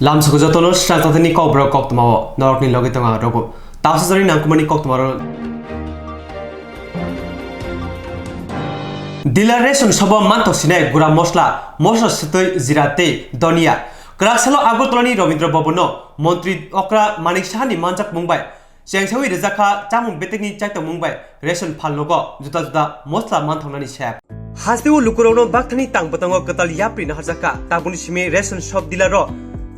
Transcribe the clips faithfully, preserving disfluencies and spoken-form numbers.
Lamsoko jotono sra jatani kokborok koktwmao norokni logi tongo ang rogo. Tabsa jani nangkukmani koktwmaro. Dealer ration shop-o manthok sinai gura mosla, mosla swtwi, jira tei donia. Kwrak salo Agartala-ni Rabindra Bhavan-o Montri Okra Manik Saha-ni manjakmung bai chengsaui rijak kha chamung betekni chaitokmung bai ration phalnogo juda juda mosla manthoknani sep. Hasteo lukurokno bakthani tang bwtango kwtal yapri naharjak kha, tabukni simi ration shop dealer-o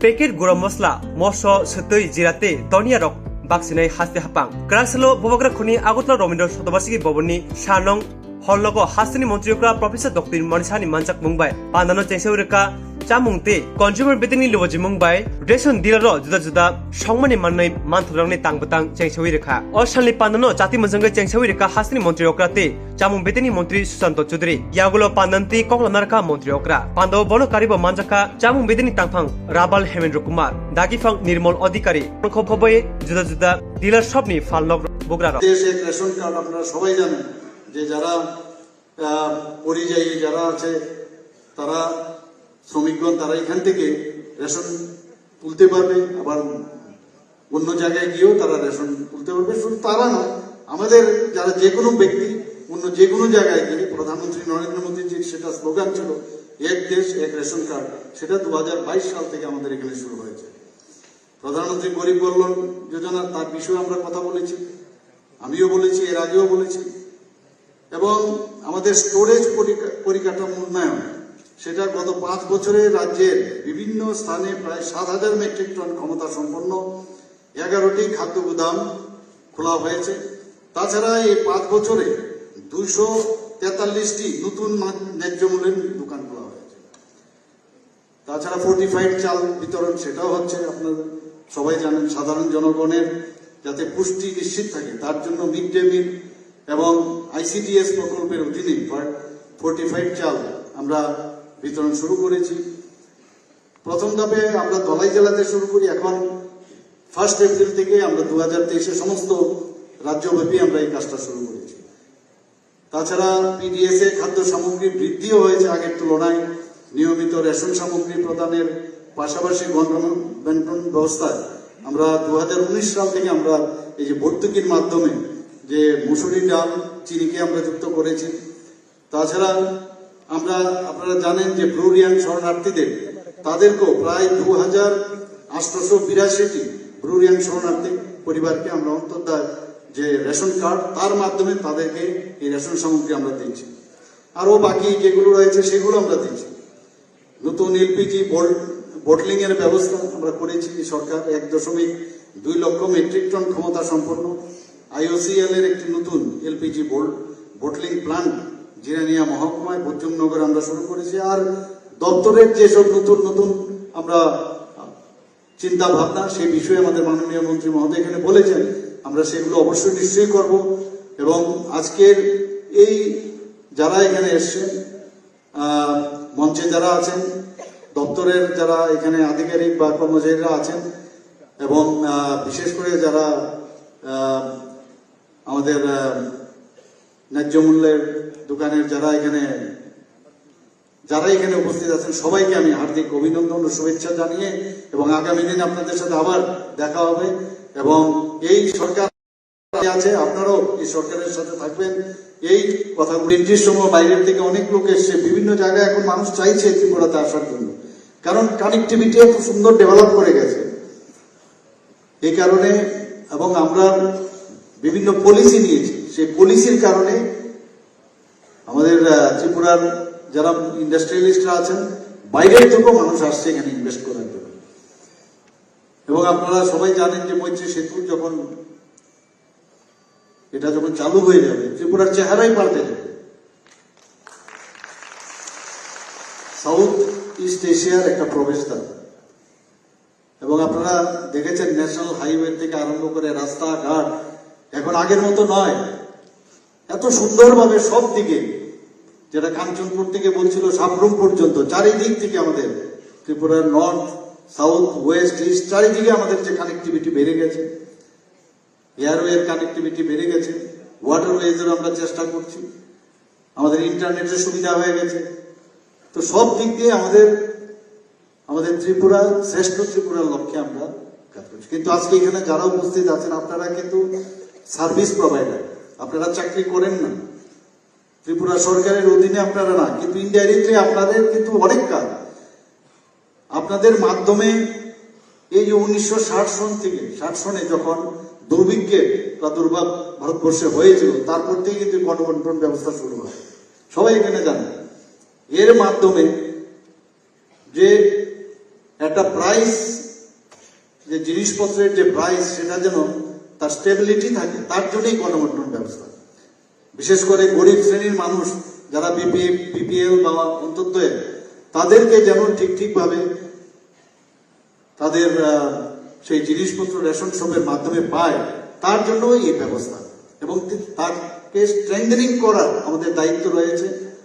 packet gura mosla, moso, swtwi, jira tei doniarok baksinai haste hapang. Kwrak salo Bubagra khorni Agartala Rabindra Sotobasiki Bhavan-ni sanong hall nogo hasteni montri okra Professor Doctor Manik Saha-ni manjakmung bai pandano chengsaui rwkha chamung tei consumer betekni lubajimung bai ration dealer-o juda juda songmani manwi manthokjaknai tang bwtang chengsaui rwkha. O salni pandano chati mwchangwi chengsaui rwkha hasteni montri okra tei chamung betekni montri Sushanta Chowdhury. Yagulo pandantwi koklam narwkha montri okra. Pandao bono karibo manjakha chamung betekni tangphang Rabal Hemendra Kumar, dagiphang Nirmal Adhikari, khobkhobwi juda juda dealer shop-ni phalnok bugrarok. দেশ এক ration card আপনারা সবাই জানেন যে যারা আহ, পরিযায়ী যারা আছে, তারা শ্রমিকগণ, তারা এখান থেকে রেশন তুলতে পারবে, আবার অন্য জায়গায় গিয়েও তারা রেশন তুলতে পারবে। শুধু তারা না, আমাদের যারা যে কোনো ব্যক্তি অন্য যে কোনো জায়গায় গেলে প্রধানমন্ত্রী নরেন্দ্র মোদীজির সেটা স্লোগান ছিল, এক দেশ এক রেশন কার্ড, সেটা দু হাজার বাইশ সাল থেকে আমাদের এখানে শুরু হয়েছে। প্রধানমন্ত্রী গরিব কল্যাণ যোজনা, তার বিষয়ে আমরা কথা বলেছি, আমিও বলেছি, এর আগেও বলেছি। এবং আমাদের স্টোরেজ পরিকা-, পরিকাঠামো উন্নয়ন, সেটা গত পাঁচ বছরে রাজ্যের বিভিন্ন স্থানে প্রায় সাত হাজার মেট্রিক টন ক্ষমতা সম্পন্ন এগারোটি খাদ্য গুদাম খোলা হয়েছে। তাছাড়া এই পাঁচ বছরে দুশো তেতাল্লিশটি নতুন মা-, ন্যায্য মূল্যের দোকান খোলা হয়েছে। তাছাড়া ফোর্টিফাইড চাল বিতরণ, সেটাও হচ্ছে, আপনারা সবাই জানেন, সাধারণ জনগণের যাতে পুষ্টি নিশ্চিত থাকে, তার জন্য মিড ডে মিল এবং আইসিডিএস প্রকল্পের অধীনে ফোর্টিফাইড চাল আমরা বিতরণ শুরু করেছি। প্রথম ধাপে আমরা ধলাই জেলাতে শুরু করি, এখন ফার্স্ট এপ্রিল থেকে আমরা দু হাজার তেইশে সমস্ত রাজ্যব্যাপী আমরা এই কাজটা শুরু করেছি। তাছাড়া পিডিএসএ খাদ্য সামগ্রী বৃদ্ধিও হয়েছে আগের তুলনায়। নিয়মিত রেশন সামগ্রী প্রদানের পাশাপাশি গণবন্টন ব্যবস্থায় আমরা দু হাজার উনিশ সাল থেকে আমরা এই যে ভর্তুকির মাধ্যমে যে মুসুরি ডাল, চিনিকে আমরা যুক্ত করেছি। তাছাড়া আমরা, আপনারা জানেন যে ব্রু রিয়াং শরণার্থীদের, তাদেরকেও প্রায় দু হাজার আটশোশো বিরাশিটি ব্রু রিয়াং শরণার্থী পরিবারকে আমরা অন্তর্দায় যে রেশন কার্ড, তার মাধ্যমে তাদেরকে এই রেশন সামগ্রী আমরা দিচ্ছি। আরও বাকি যেগুলো রয়েছে সেগুলো আমরা দিচ্ছি। নতুন এলপিজি বটলিং এর ব্যবস্থা আমরা করেছি। এই সরকার এক দশমিক দুই লক্ষ মেট্রিক টন ক্ষমতা সম্পন্ন আইওসিএল এর একটি নতুন এলপিজি বটলিং প্ল্যান্ট জিরানিয়া মহকুমায় বৈদ্যমনগর আমরা শুরু করেছি। আর দপ্তরের যেসব নতুন নতুন আমরা চিন্তা ভাবনা, সেই বিষয়ে আমাদের মাননীয় মন্ত্রী মহোদয় এখানে বলেছেন, আমরা সেগুলো অবশ্যই নিশ্চয়ই করব। এবং আজকের এই যারা এখানে এসছেন, আহ, মঞ্চে যারা আছেন, দপ্তরের যারা এখানে আধিকারিক বা কর্মচারীরা আছেন, এবং, আহ, বিশেষ করে যারা, আহ, আমাদের, আহ, ন্যায্য মূল্যের দোকানের যারা এখানে, যারা এখানে উপস্থিত আছেন, সবাইকে আমি হার্দিক অভিনন্দন ও শুভেচ্ছা জানিয়ে, এবং আগামী দিন আপনাদের সাথে আবার দেখা হবে। এবং এই সরকার আছে, আপনারাও এই সরকারের সাথে থাকবেন। এই কথাগুলো, এনজিওর সময় বাইরের থেকে অনেক লোক এসছে, বিভিন্ন জায়গায় এখন মানুষ চাইছে ত্রিপুরাতে আসার জন্য, কারণ কানেক্টিভিটি এত সুন্দর ডেভেলপ করে গেছে। এই কারণে, এবং আমরা বিভিন্ন পলিসি নিয়েছি, সেই পলিসির কারণে আমাদের, আহ, ত্রিপুরার যারা ইন্ডাস্ট্রিয়ালিস্টরা আছেন, বাইরের থেকেও মানুষ আসছে এখানে ইনভেস্ট করার জন্য। এবং আপনারা সবাই জানেন যে মৈত্রী সেতু যখন, এটা যখন চালু হয়ে যাবে, ত্রিপুরার চেহারাই পাল্টে যাবে। সাউথ ইস্ট এশিয়ার একটা প্রবেশদ্বার। এবং আপনারা দেখেছেন, ন্যাশনাল হাইওয়ে থেকে আরম্ভ করে রাস্তাঘাট এখন আগের মতো নয়, এত সুন্দরভাবে সব দিকে, যেটা কাঞ্চনপুর থেকে বলছিল সাব্রুম পর্যন্ত, চারিদিক থেকে আমাদের ত্রিপুরার নর্থ, সাউথ, ওয়েস্ট, ইস্ট, চারিদিকে আমাদের যে কানেক্টিভিটি বেড়ে গেছে, এয়ারওয়ের কানেক্টিভিটি বেড়ে গেছে, ওয়াটারওয়েজের আমরা চেষ্টা করছি, আমাদের ইন্টারনেটের সুবিধা হয়ে গেছে। তো সব দিক দিয়ে আমাদের আমাদের ত্রিপুরা, শ্রেষ্ঠ ত্রিপুরার লক্ষ্যে আমরা কাজ করছি। কিন্তু আজকে এখানে যারা উপস্থিত আছেন, আপনারা কিন্তু সার্ভিস প্রোভাইডার, আপনারা চাকরি করেন না। ত্রিপুরা সরকারের অধীনে আপনারা না, কিন্তু ইনডাইরেক্টলি আপনাদের কিন্তু অনেক কাজ। আপনাদের মাধ্যমে এই যে উনিশশো ষাট সন থেকে, ষাট সনে যখন দুর্ভিক্ষের প্রাদুর্ভাব ভারতবর্ষে হয়েছিল, তারপর থেকে কিন্তু গণবন্টন ব্যবস্থা শুরু হয়, সবাই এখানে জানেন। এর মাধ্যমে যে একটা প্রাইস, যে জিনিসপত্রের যে প্রাইস, সেটা যেন তার স্টেবিলিটি থাকে, তার জন্যই গণবন্টন ব্যবস্থা। বিশেষ করে গরিব শ্রেণীর মানুষ যারা বিপিএল, বিপিএল বা অন্তত তাদেরকে যেন ঠিক ঠিকভাবে তাদের, আহ, সেই জিনিসপত্র রেশন শপের মাধ্যমে পায়, তার জন্য এই ব্যবস্থা। এবং তি-, তাকে স্ট্রেংথেনিং করার আমাদের দায়িত্ব রয়েছে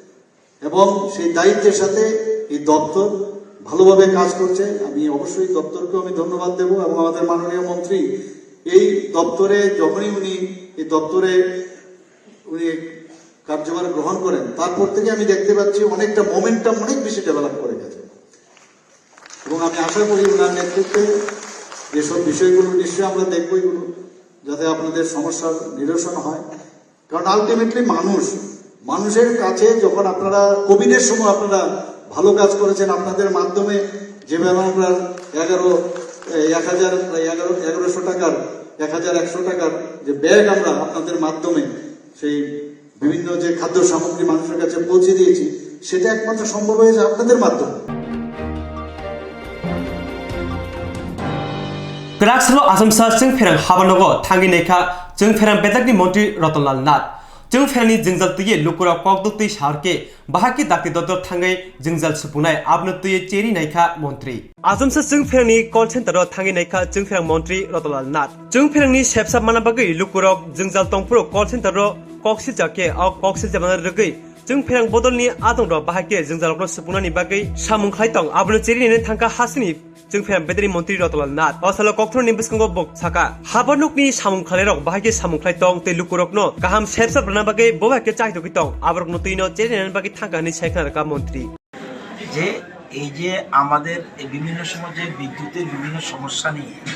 এবং সেই দায়িত্বের সাথে এই দপ্তর ভালোভাবে কাজ করছে। আমি অবশ্যই দপ্তরকেও আমি ধন্যবাদ দেব এবং আমাদের মাননীয় মন্ত্রী এই দপ্তরে যখনই উনি এই দপ্তরে উনি কার্যভার গ্রহণ করেন, তারপর থেকে আমি দেখতে পাচ্ছি অনেকটা মোমেন্টাম অনেক বেশি ডেভেলপ করে গেছে। এবং আমি আশা করি ওনার নেতৃত্বে যেসব বিষয়গুলো নিশ্চয়ই আমরা দেখবো, এগুলো যাতে আপনাদের সমস্যার নিরসন হয়। কারণ আলটিমেটলি মানুষ, মানুষের কাছে যখন আপনারা কোভিডের সময় আপনারা ভালো কাজ করেছেন, আপনাদের মাধ্যমে যেভাবে আমরা এগারো, এ, এক হাজার, এগারো, এগারোশো টাকার, এক হাজার একশো টাকার যে ব্যাগ আমরা আপনাদের মাধ্যমে সেই বিভিন্ন যে খাদ্য সামগ্রী মানুষের কাছে পৌঁছে দিয়েছি, সেটা একমাত্র সম্ভব হয়েছে আপনাদের মাধ্যমে। Kwrak salo Achomsa chwngpherang habanogo thangwi naikha chwngpherang bedakni montri Ratanlal Nath. Chwngpherangni jwngjal twiwi lukurok kokduk twi sahorkhe bahai khe dakti dodor thangwi jwngjal supungnai abono twiwi cheri naikha montri. Achomsa chwngpherangni call center-o thangwi naikha chwngpherang montri Ratanlal Nath. Chwngpherangni sepsa mana bagwi lukurok jwngjal tongphuru call center-o kok siljakhe o kok siljakmano rwgwi chwngpherang bodolni adongrok bahai khe jwngjalrokno supungnani bagwi samung khlai tong, abono cheri naina thangkha hasini chwngpherang bedari montri Ratanlal Nath. O salo kokthorni bwskango bo saka, habarnokni samung khlairok bahai khe samung khlai tong tei lukurokno kaham sepsa rwna bagwi bo bai khe chai togwi tong, aborokno twino cheri naina bagwi thangkha hinwi sai khna rwkha montri. যে এই যে আমাদের এই বিভিন্ন সময় যে বিদ্যুতের বিভিন্ন সমস্যা নিয়ে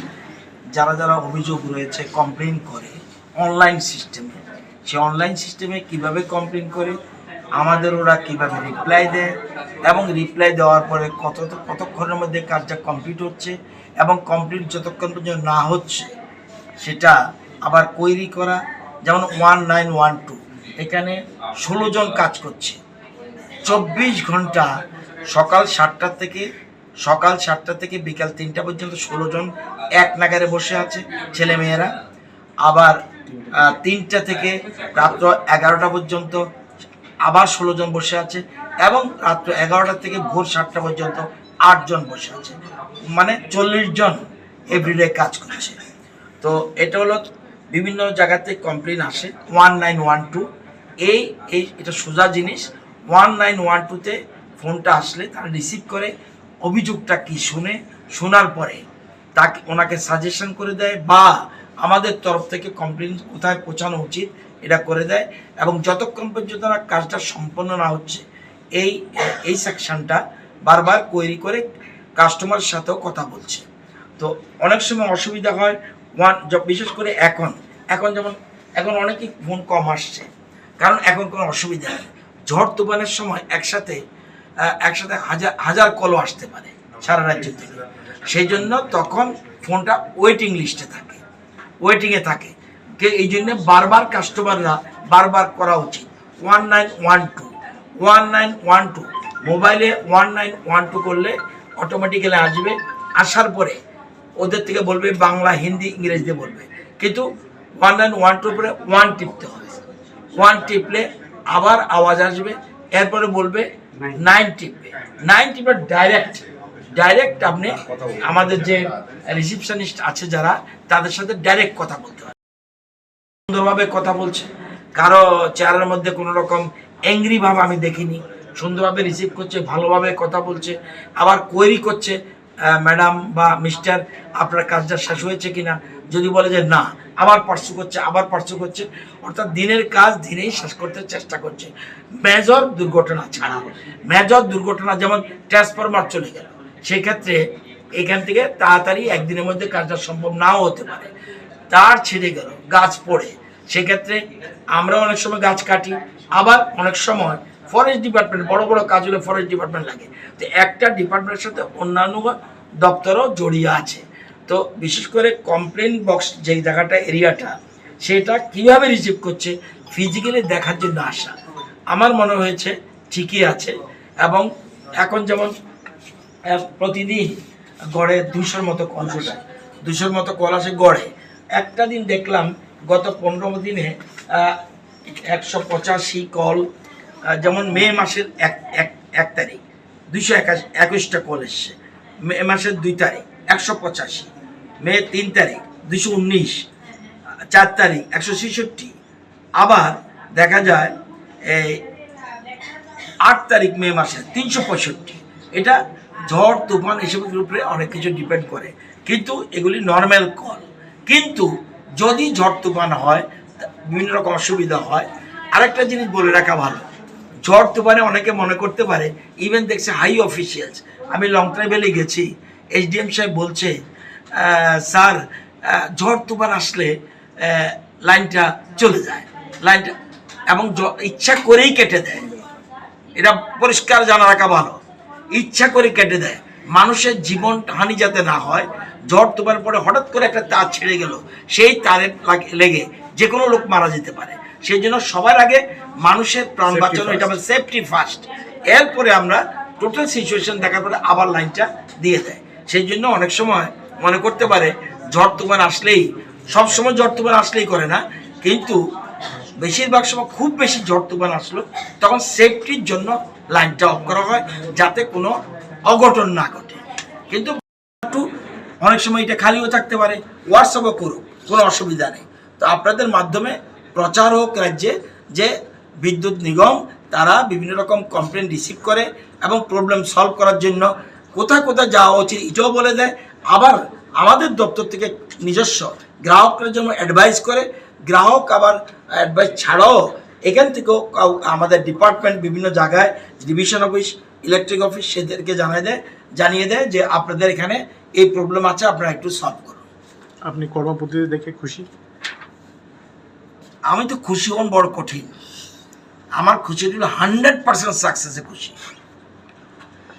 যারা যারা অভিযোগ রয়েছে, কমপ্লেন করে অনলাইন সিস্টেমে, সে অনলাইন সিস্টেমে কিভাবে কমপ্লেন করে, আমাদের ওরা কিভাবে রিপ্লাই দেয় এবং রিপ্লাই দেওয়ার পরে কত, কতক্ষণের মধ্যে কাজটা কমপ্লিট হচ্ছে এবং কমপ্লিট যতক্ষণ পর্যন্ত না হচ্ছে সেটা আবার কোয়েরি করা। যেমন ওয়ান নাইন ওয়ান টু, এখানে ষোলো জন কাজ করছে, চব্বিশ ঘন্টা, সকাল সাতটা থেকে, সকাল সাতটা থেকে বিকাল তিনটা পর্যন্ত ষোলো জন এক নাগারে বসে আছে ছেলেমেয়েরা। আবার, আহ, তিনটা থেকে রাত্র এগারোটা পর্যন্ত আবার ষোলো জন বসে আছে এবং রাত্র এগারোটা থেকে ভোর সাতটা পর্যন্ত আট জন বসে আছে, মানে চল্লিশ জন এভরিডে কাজ করছে। তো এটা হলো বিভিন্ন জায়গাতে কমপ্লেন আসে, ওয়ান নাইন ওয়ান টু। এই এই এটা সোজা জিনিস। ওয়ান নাইন ওয়ান টুতে ফোনটা আসলে তারা রিসিভ করে, অভিযোগটা কি শুনে, শোনার পরে তাকে, ওনাকে সাজেশন করে দেয় বা আমাদের তরফ থেকে কমপ্লেন কোথায় পৌঁছানো উচিত এটা করে দেয়। এবং যতক্ষণ পর্যন্ত না কাজটা সম্পন্ন না হচ্ছে, এই এই সেকশনটা বারবার কোয়েরি করে কাস্টমারের সাথেও কথা বলছে। তো অনেক সময় অসুবিধা হয়, ওয়ান য- বিশেষ করে এখন, এখন যেমন এখন অনেকেই ফোন কম আসছে, কারণ এখন কোনো অসুবিধা নেই। ঝড় তুফানের সময় একসাথে আহ, একসাথে হাজার হাজার কলও আসতে পারে সারা রাজ্য থেকে। সেই জন্য তখন ফোনটা ওয়েটিং লিস্টে থাকে, ওয়েটিংয়ে থাকে। কে এই জন্য বারবার কাস্টমাররা বারবার করা উচিত। One nine one two, one nine one two, মোবাইলে ওয়ান নাইন ওয়ান টু করলে অটোমেটিক্যালি আসবে। আসার পরে ওদের থেকে বলবে বাংলা, হিন্দি, ইংরেজিতে বলবে, কিন্তু ওয়ান নাইন ওয়ান টু পরে ওয়ান টিপতে হবে। ওয়ান টিপলে আবার আওয়াজ আসবে, এরপরে বলবে নাইন টিপবে। নাইন টিপলে ডাইরেক্ট, ডাইরেক্ট আপনি আমাদের যে রিসিপশনিস্ট আছে যারা, তাদের সাথে ডাইরেক্ট কথা বলতে পারেন। সুন্দরভাবে কথা বলছে, কারো চেহারার মধ্যে কোনো রকম অ্যাংরি ভাব আমি দেখিনি। সুন্দরভাবে রিসিভ করছে, ভালোভাবে কথা বলছে, আবার কোয়েরি করছে, "আহ, ম্যাডাম বা মিস্টার, আপনার কাজটা শেষ হয়েছে কিনা?" যদি বলে যে না, আবার পার্সু করছে, আবার পার্সু করছে। অর্থাৎ দিনের কাজ দিনেই শেষ করতে চেষ্টা করছে। মেজর দুর্ঘটনা ছাড়া, মেজর দুর্ঘটনা যেমন ট্রান্সফরমার চলে গেল, সেক্ষেত্রে এখান থেকে তাড়াতাড়ি একদিনের মধ্যে কাজটা সম্ভব নাও হতে পারে। তার ছিঁড়ে গেল, গাছ পড়ে, সেক্ষেত্রে আমরা অনেক সময় গাছ কাটি, আবার অনেক সময় ফরেস্ট ডিপার্টমেন্ট, বড় বড় কাজ হলে ফরেস্ট ডিপার্টমেন্ট লাগে। তো একটা ডিপার্টমেন্টের সাথে অন্যান্য দপ্তরও জড়িয়ে আছে। তো বিশেষ করে কমপ্লেন বক্স যেই জায়গাটা, এরিয়াটা, সেটা কিভাবে রিসিভ করছে, ফিজিক্যালি দেখার জন্য আসা। আমার মনে হয়েছে ঠিকই আছে। এবং এখন যেমন আহ, প্রতিদিন গড়ে দুশোর মতো কল আসে। দুশোর মতো কল আসে গড়ে। একটা দিন দেখলাম, গত পনেরো দিনে আহ, একশো পঁচাশি কল। আহ, যেমন মে মাসের এক এক এক তারিখ দুইশো একাশ একুশটা কল এসছে। মে মাসের দুই তারিখ একশো পঁচাশি, মে তিন তারিখ দুইশো উনিশ, চার তারিখ একশো ছেষট্টি। আবার দেখা যায় এই আট তারিখ মে মাসে তিনশো পঁয়ষট্টি। এটা ঝড় তুফান এসবের উপরে অনেক কিছু ডিপেন্ড করে, কিন্তু এগুলি নর্মাল কল। কিন্তু যদি ঝড় তুফান হয়, তা বিভিন্ন রকম অসুবিধা হয়। আরেকটা জিনিস বলে রাখা ভালো, ঝড় তুফানে অনেকে মনে করতে পারে, ইভেন দেখছে হাই অফিসিয়ালস, আমি লং ট্রাভেলে গেছি, এসডিএম সাহেব বলছে, "আহ, স্যার, আহ, ঝড় তুফান আসলে আহ, লাইনটা চলে যায়, লাইনটা, এবং জ-, ইচ্ছা করেই কেটে দেয়।" এটা পরিষ্কার জানা রাখা ভালো, ইচ্ছা করে কেটে দেয়। মানুষের জীবন হানি যাতে না হয়, ঝড় তুফান পরে হঠাৎ করে একটা তার ছিঁড়ে গেল, সেই তারে লাগ-, লেগে যে কোনো লোক মারা যেতে পারে। সেই জন্য সবার আগে মানুষের প্রাণ সেফটি বাঁচানো, এটা ফার্স্ট। আমাদের সেফটি ফার্স্ট। এরপরে আমরা টোটাল সিচুয়েশন দেখার পরে আবার লাইনটা দিয়ে দেয়। সেই জন্য অনেক সময় মনে করতে পারে ঝড় তুফান আসলেই, সব সময় ঝড় তুফান আসলেই করে না, কিন্তু বেশিরভাগ সময় খুব বেশি ঝড় তুফান আসলো, তখন সেফটির জন্য লাইনটা অফ করা হয়, যাতে কোনো অঘটন না ঘটে। কিন্তু একটু অনেক সময় এটা খালিও থাকতে পারে, হোয়াটসঅ্যাপও করুক, কোনো অসুবিধা নেই। তো আপনাদের মাধ্যমে প্রচার হোক রাজ্যে যে বিদ্যুৎ নিগম তারা বিভিন্ন রকম কমপ্লেন রিসিভ করে এবং প্রবলেম সলভ করার জন্য কোথায় কোথায় যাওয়া উচিত এটাও বলে দেয়। আবার আমাদের দপ্তর থেকে নিজস্ব গ্রাহকরা যেমন অ্যাডভাইস করে, গ্রাহক আবার অ্যাডভাইস ছাড়াও এখান থেকেও কাউ-, আমাদের ডিপার্টমেন্ট বিভিন্ন জায়গায়, ডিভিশন অফিস, ইলেকট্রিক অফিস, সেদেরকে জানায় দেয়, জানিয়ে দেয় যে আপনাদের এখানে এই প্রবলেম আছে, আপনারা একটু সলভ করুন। আপনি কর্মপদ্ধতি দেখে খুশি? আমি তো খুশি হন বড় কঠিন। আমার খুশি হলো হান্ড্রেড পার্সেন্ট সাকসেসে খুশি।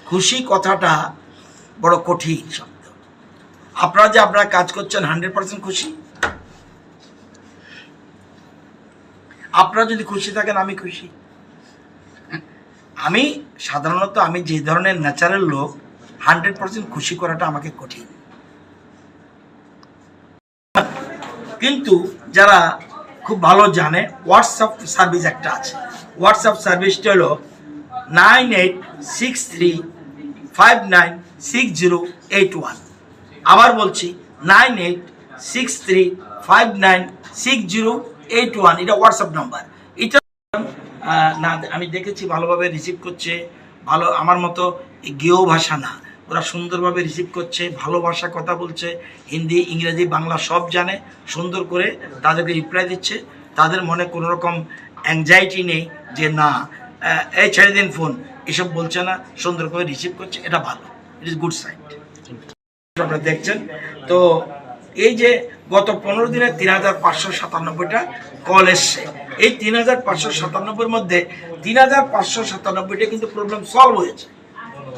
খুশি কথাটা বড় কঠিন শব্দ। আপনারা যে আপনারা কাজ করছেন, হান্ড্রেড পার্সেন্ট খুশি? আপনারা যদি খুশি থাকেন, আমি খুশি। আমি সাধারণত, আমি যে ধরনের নেচারের লোক, হান্ড্রেড পার্সেন্ট খুশি করাটা আমাকে কঠিন। কিন্তু যারা খুব ভালো জানে, হোয়াটসঅ্যাপ সার্ভিস একটা আছে। হোয়াটসঅ্যাপ সার্ভিসটা হলো nine eight six three five nine six zero eight one. আবার বলছি, nine eight six three five nine six zero eight one, এটা হোয়াটসঅ্যাপ নাম্বার। এটা আহ, না, আমি দেখেছি ভালোভাবে রিসিভ করছে, ভালো, আমার মতো গেও ভাষা না, ওরা সুন্দরভাবে রিসিভ করছে, ভালো ভাষা কথা বলছে, হিন্দি, ইংরেজি, বাংলা সব জানে, সুন্দর করে তাদেরকে রিপ্লাই দিচ্ছে। তাদের মনে কোনো রকম অ্যাংজাইটি নেই যে না, আহ, "এই ছেড়ে দিন ফোন", এসব বলছে না, সুন্দর করে রিসিভ করছে, এটা ভালো, ইট ইজ গুড সাইন। আপনারা দেখছেন। তো এই যে গত পনেরো দিনে তিন হাজার পাঁচশো সাতানব্বইটা কল এসছে, এই তিন হাজার পাঁচশো সাতানব্বইয়ের মধ্যে তিন হাজার পাঁচশো সাতানব্বইটা কিন্তু প্রবলেম সলভ হয়েছে।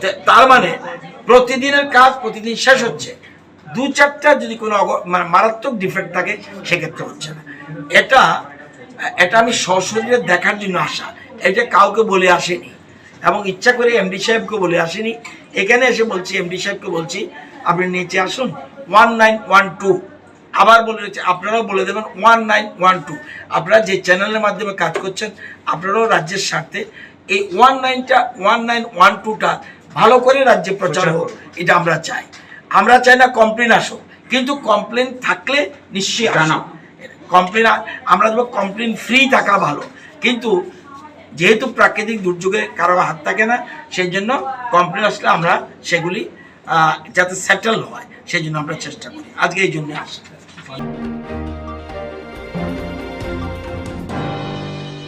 তে-, তার মানে প্রতিদিনের কাজ প্রতিদিন শেষ হচ্ছে। দু চারটা যদি কোনো অগ-, মানে মারাত্মক ডিফেক্ট থাকে, সেক্ষেত্রে হচ্ছে না। এটা, এটা আমি সশরীরে দেখার জন্য আসা, এটা কাউকে বলে আসেনি। এবং ইচ্ছা করে এমডি সাহেবকে বলে আসিনি, এখানে এসে বলছি, এমডি সাহেবকে বলছি, "আপনি নিচে আসুন, ওয়ান নাইন ওয়ান টু।" আবার বলে রেখেছি, আপনারাও বলে দেবেন ওয়ান নাইন ওয়ান টু। আপনারা যে চ্যানেলের মাধ্যমে কাজ করছেন, আপনারাও রাজ্যের স্বার্থে এই ওয়ান নাইনটা, ওয়ান নাইন ওয়ান টুটা ভালো করে রাজ্যে প্রচার প্রচার হোক, হোক। এটা আমরা চাই। আমরা চাই না কমপ্লেন আসুক, কিন্তু কমপ্লেন থাকলে নিশ্চয়ই আসুক। জানাও। কমপ্লেন আ-, আমরা দেবো, কমপ্লেন ফ্রি থাকা ভালো, কিন্তু যেহেতু প্রাকৃতিক দুর্যোগে কারো হাত থাকে না, সেই জন্য কমপ্লেন আসলে আমরা সেগুলি, আহ, যাতে সেটেল হয়, সেই জন্য আমরা চেষ্টা করি। আজকে এই জন্য আসি।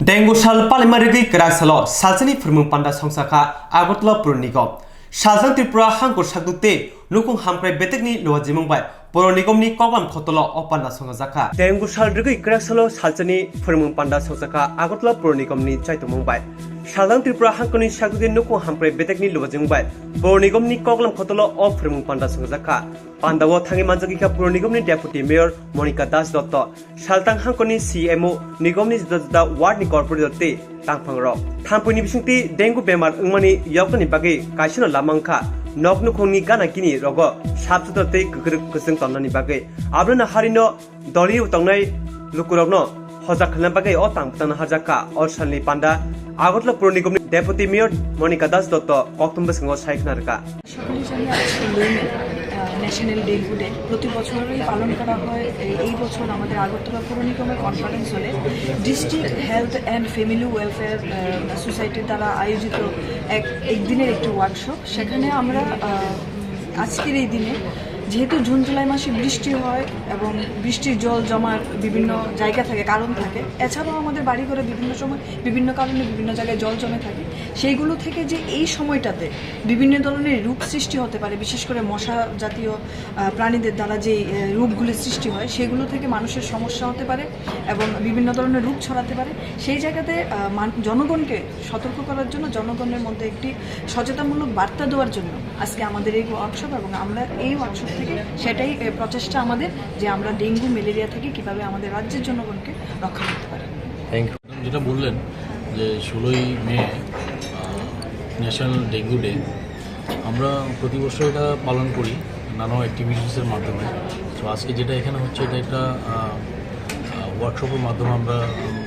Dengu sal palimari gwi kwrak salo salsani phwrwngmung panda songsa kha Agartala Pur Nigam. Saltang Tripura hangkor sakduk tei nukung hamkrai betekni luajimung bai Puro Nigomni koklam khotolo o panda songjakha. Tei wngkha sal rwgwi kwrak salo salchani phwrwngmung panda songjakha Agartala Puro Nigomni chaitomung bai. Saltang Tripura hangkorni sakduk tei nukung hamkrai betekni luajimung bai Puro Nigomni koklam khotolo o phwrwngmung panda songjakha. Pandao thangwi manjak wngkha Puro Nigomni Deputy Mayor Monika Das Dotto, Saltang hangkorni C M O, Nigomni juda juda ward ni corporator tei tangphangrok. Thampui ni bisingtwi dengue bemar wngmani yoknani bagwi kaisano lama wngkha. Nok nukhungni gana gini rogo sap sutra tei kwkrwk kwchwng tonnani bagwi. Abono harino doliyo tongnai lukurokno hojak khlana bagwi o tang bwtangno hajakha. O salni panda Agartala Puro Nigomni Deputy Mayor Monika Das Dotto koktwma bwskango sai khna rwkha. সকলেই জানি আজ ষোলোই May, আহ, national dengue day. প্রতি বছরই পালন করা হয়। এই, এই বছর আমাদের আগরতলা পৌর নিগমের কনফারেন্স হলে district health and family welfare, uh, সোসাইটির দ্বারা আয়োজিত এক, একদিনের একটি ওয়ার্কশপ। সেখানে আমরা, আহ, আজকের এই দিনে যেহেতু জুন জুলাই মাসে বৃষ্টি হয় এবং বৃষ্টির জল জমার বিভিন্ন জায়গা থাকে, কারণ থাকে, এছাড়াও আমাদের বাড়িঘরে বিভিন্ন সময় বিভিন্ন কারণে বিভিন্ন জায়গায় জল জমে থাকে, সেইগুলো থেকে যে এই সময়টাতে বিভিন্ন ধরনের রোগ সৃষ্টি হতে পারে, বিশেষ করে মশা জাতীয়, আহ, প্রাণীদের দ্বারা যে, আহ, রোগগুলি সৃষ্টি হয়, সেগুলো থেকে মানুষের সমস্যা হতে পারে এবং বিভিন্ন ধরনের রোগ ছড়াতে পারে। সেই জায়গাতে, আহ, মান-, জনগণকে সতর্ক করার জন্য, জনগণের মধ্যে একটি সচেতনমূলক বার্তা দেওয়ার জন্য আজকে আমাদের এই ওয়ার্কশপ এবং আমরা এই ওয়ার্কশপ থেকে সেটাই, আহ, প্রচেষ্টা আমাদের যে আমরা ডেঙ্গু ম্যালেরিয়া থেকে কিভাবে আমাদের রাজ্যের জনগণকে রক্ষা করতে পারি। Thank you. যেটা বললেন যে ষোলোই মে, আহ, ন্যাশনাল ডেঙ্গু ডে, আমরা প্রতি বছর এটা পালন করি নানা অ্যাক্টিভিটিসের মাধ্যমে। তো আজকে যেটা এখানে হচ্ছে, এটা একটা, আহ, আহ, ওয়ার্কশপের মাধ্যমে আমরা, উম,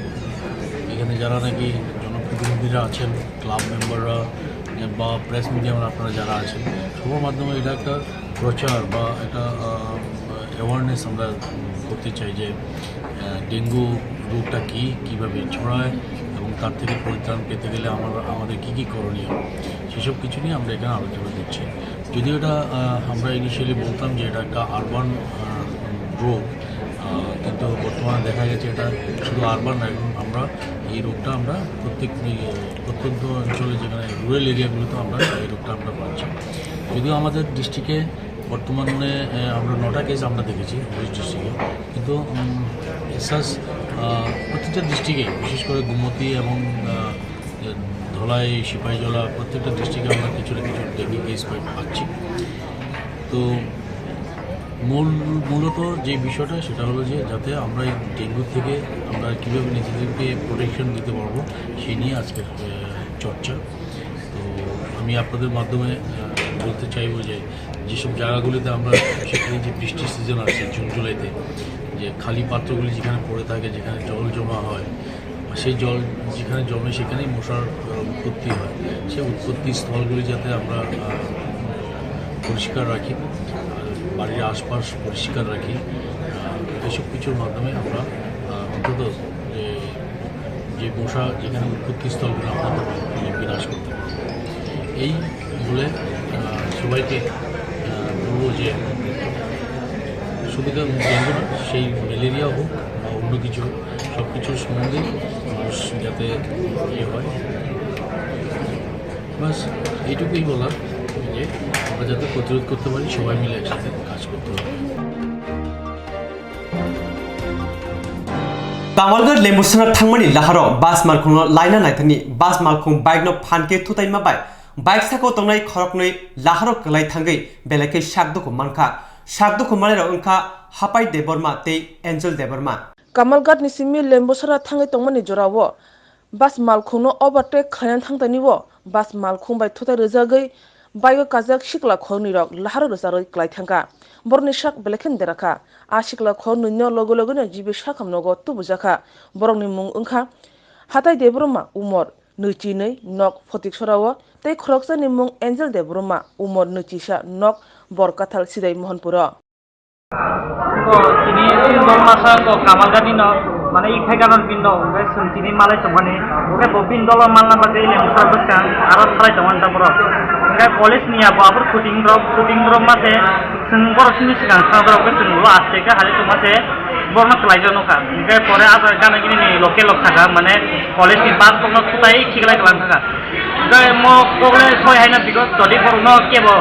এখানে যারা নাকি জনপ্রতিনিধিরা আছেন, ক্লাব মেম্বাররা বা প্রেস মিডিয়ার আপনারা যারা আছেন, সবার মাধ্যমে এটা একটা প্রচার বা একটা, আহ, অ্যাওয়ারনেস আমরা করতে চাই যে, আহ, ডেঙ্গু রোগটা কী, কীভাবে ছড়ায় এবং তার থেকে পরিত্রাণ পেতে গেলে আমার, আমাদের কী কী করণীয়, সেসব কিছু নিয়ে আমরা এখানে আলোচনা করছি। যদিও এটা, আহ, আমরা ইনিশিয়ালি বলতাম যে এটা একটা আরবান, আহ, রোগ, আহ, কিন্তু বর্তমানে দেখা গেছে এটা শুধু আরবান নয়, এখন আমরা এই রোগটা আমরা প্রত্যেক, এই, প্রত্যন্ত অঞ্চলে যেখানে রুরাল এরিয়াগুলোতে আমরা এই রোগটা আমরা পাচ্ছি। যদিও আমাদের ডিস্ট্রিক্টে বর্তমানে, আহ, আমরা নটা কেস আমরা দেখেছি ওয়েস্ট ডিস্ট্রিক্টে, কিন্তু, উম, এসাস, আহ, প্রত্যেকটা ডিস্ট্রিক্টে, বিশেষ করে গোমতী এবং, আহ, ধলাই, সিপাহীজলা, প্রত্যেকটা ডিস্ট্রিক্টে আমরা কিছু না কিছু ডেঙ্গি কেস পাই, পাচ্ছি। তো মূল, মূলত যে বিষয়টা, সেটা হলো যে যাতে আমরা এই ডেঙ্গু থেকে আমরা কীভাবে নিজেদেরকে প্রোটেকশন দিতে পারবো, সেই নিয়ে আজকের, আহ, চর্চা। তো আমি আপনাদের মাধ্যমে, আহ, বলতে চাইবো যে যেসব জায়গাগুলিতে আমরা, বিশেষ করে যে বৃষ্টির সিজন আসছে জুন জুলাইতে, যে খালি পাত্রগুলি যেখানে পড়ে থাকে, যেখানে জল জমা হয়, সেই জল যেখানে জমে সেখানেই মশার, আহ, উৎপত্তি হয়। সেই উৎপত্তি স্থলগুলি যাতে আমরা, আহ, পরিষ্কার রাখি, আর বাড়ির আশপাশ পরিষ্কার রাখি, আহ, এসব কিছুর মাধ্যমে আমরা, আহ, অন্তত যে, যে মশা যেখানে উৎপত্তি স্থলগুলো আমরা বিনাশ করতে পারি। এই বলে, আহ, সবাইকে, আহ, বলবো যে শুধু তো ডেঙ্গু না, সেই ম্যালেরিয়া হোক বা অন্য কিছু হোক, সব কিছুর সম্বন্ধে মানুষ যাতে ইয়ে হয়। বাস, এইটুকুই বলার যে আমরা যাতে প্রতিরোধ করতে পারি, সবাই মিলে একসাথে কাজ করতে হবে। Kamalgarh Lembusara thangmani laharo bus malkhungno laina naithani bus malkhung bike no phan khe thutaima bai bike saka o tongnai khoroknwi laharo kwlai thangwi belai khe sak dukhu mankha. Sak dukhu manwi rok wngkha Hapai Debbarma tei Angel Debbarma. Kamalgarh ni simi Lembusara thangwi tongmani jorao bus malkhungno overtake khlaina thangtani o bus malkhung bai thutai rwjagwi bike o kajak sikla khoroknwi rok laharo rwcharwi kwlai thangkha. Borokni sak belai khe dera kha. A sikla khoroknwi no loge loge no G B sakham nogo tubujakha. Borokni mung wngkha Hatai Debbarma, umor nwichi nwi, nok Photiksora o, tei khoroksani mung Angel Debbarma, umor nwichisa, nok Borkathal Sidai Mohanpur o. Bo tini Sundor masa bo Kamalgarh ni no, mane, i phai ganar bin no, hwnkhe chwng tini malai tongmani, hwnkhe bo bin dolo malna bagwi Lembusara bwskang aro salai tongmani ta borok. Hwnkhe police ni abo abor shooting rok, shooting rok mase chwng borok sini swkang thang rok hwnkhe chwng bo aste khe halai tongmase borokno kwlai jak nukha. Hwnkhe pore ah jaga gana gini ni local rok thaka, mane, police ni bus rokno thutai khiklai kwlang thaka. Mo kogle soi haina because todi borok no kebo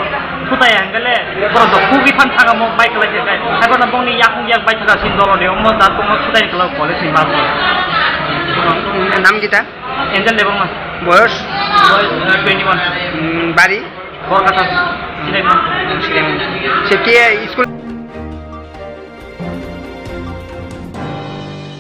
sutai hangale borok do kugi than thaga mo bai kwlai se kai. Hai bono bongni yakung yak bai thaga sin dolo de mo da tongmo sutai kala college ni bas. Nam kita? Angel Debbarma. Boyos? Boyos, uh, twenty-one. Hmm, bari? Borkata. Silaimon. Safety, eh, school.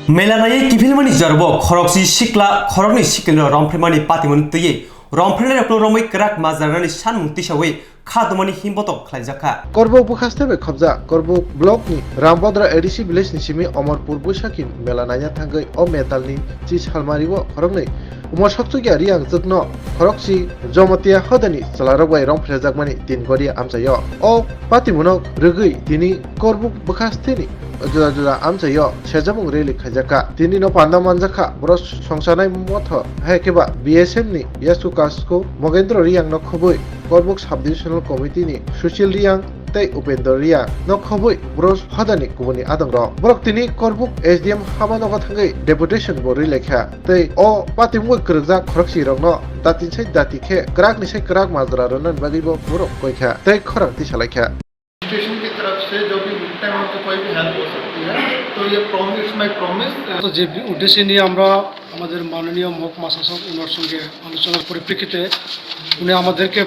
Mela naiwi kiphilmani jorbo khorokchi sikla khoroknwi sikilno romphrimani patimani twiwi romphrinai rokno romwi kwrak majra rwnani sanmung tisawi kha dumani himbotok khlaijakha. Korbuk bwkhaste bai khobjak Korbuk block ni Rambodra A D C village ni simi Omorpur Boisakhi mela naina thangwi o metal ni chi salmari o khoroknwi Umar Sokchukya Riang jwkno khorokchi Jomotia hodani chwlarok bai romphrejakmani tin goria amchaio. O patimunok rwgwi tini Korbuk bwkhasteni juda juda amchaio sejabung rally khaijakha. Tini no panda manjakha boro songsanai motho hai khe ba B S M ni Yasku Kasku Mogendro Riang no khobwi Korbuk Sub Divisional Committee ni Sushil Riang tei Upendra Riang no khobwi boro hodani kubuni adongrok. Borok tini Korbuk S D M haba nogo thangwi deputation bo rwi laikha tei o patimungwi kwrwkjak khorokchi rokno dati sai dati khe kwrak ni sai kwrak majra rwnani bagwi bo borok koi kha tei khorang tisa lai kha. Station কি তরফ সে জো V time হমকো কোই V help হো সকতি হ্যায়, তো ইয়ে প্রমিস, মাই প্রমিস। তো যে উদ্দেশ্যে নিয়ে আমরা আমাদের মাননীয় মহকুমা শাসক ওনার সঙ্গে আলোচনার পরিপ্রেক্ষিতে উনি আমাদেরকে,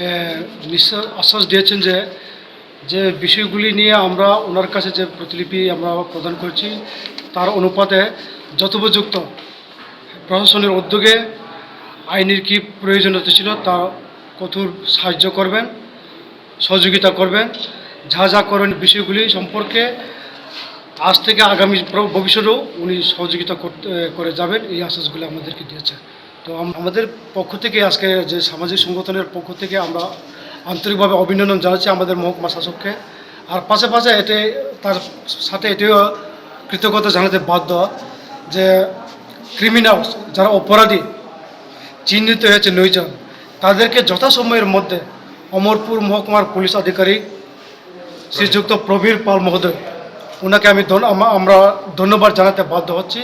এ, নিশ্বাস, আশ্বাস দিয়েছেন যে, যে বিষয়গুলি নিয়ে আমরা ওনার কাছে যে প্রতিলিপি আমরা প্রদান করছি, তার অনুপাতে যথোপযুক্ত প্রশাসনের উদ্যোগে আইনের কি প্রয়োজনীয়তা ছিল, তা কঠোর সাহায্য করবেন, সহযোগিতা করবেন। যা যা করেন বিষয়গুলি সম্পর্কে আজ থেকে আগামী প্র-, ভবিষ্যতেও উনি সহযোগিতা করতে, করে যাবেন, এই আশ্বাসগুলি আমাদেরকে দিয়েছেন। তো আম-, আমাদের পক্ষ থেকে, আজকে যে সামাজিক সংগঠনের পক্ষ থেকে আমরা আন্তরিকভাবে অভিনন্দন জানাচ্ছি আমাদের মহকুমা শাসককে। আর পাশে পাশে এতে, তার সাথে এটাও কৃতজ্ঞতা জানাতে বাধ্য যে ক্রিমিনাল, যারা অপরাধী চিহ্নিত হয়েছে নয়জন, তাদেরকে যথাসময়ের মধ্যে অমরপুর মহকুমার পুলিশ আধিকারিক শ্রীযুক্ত প্রবীর পাল মহোদয়, ওনাকে আমি ধন-, আমা-, আমরা ধন্যবাদ জানাতে বাধ্য হচ্ছি,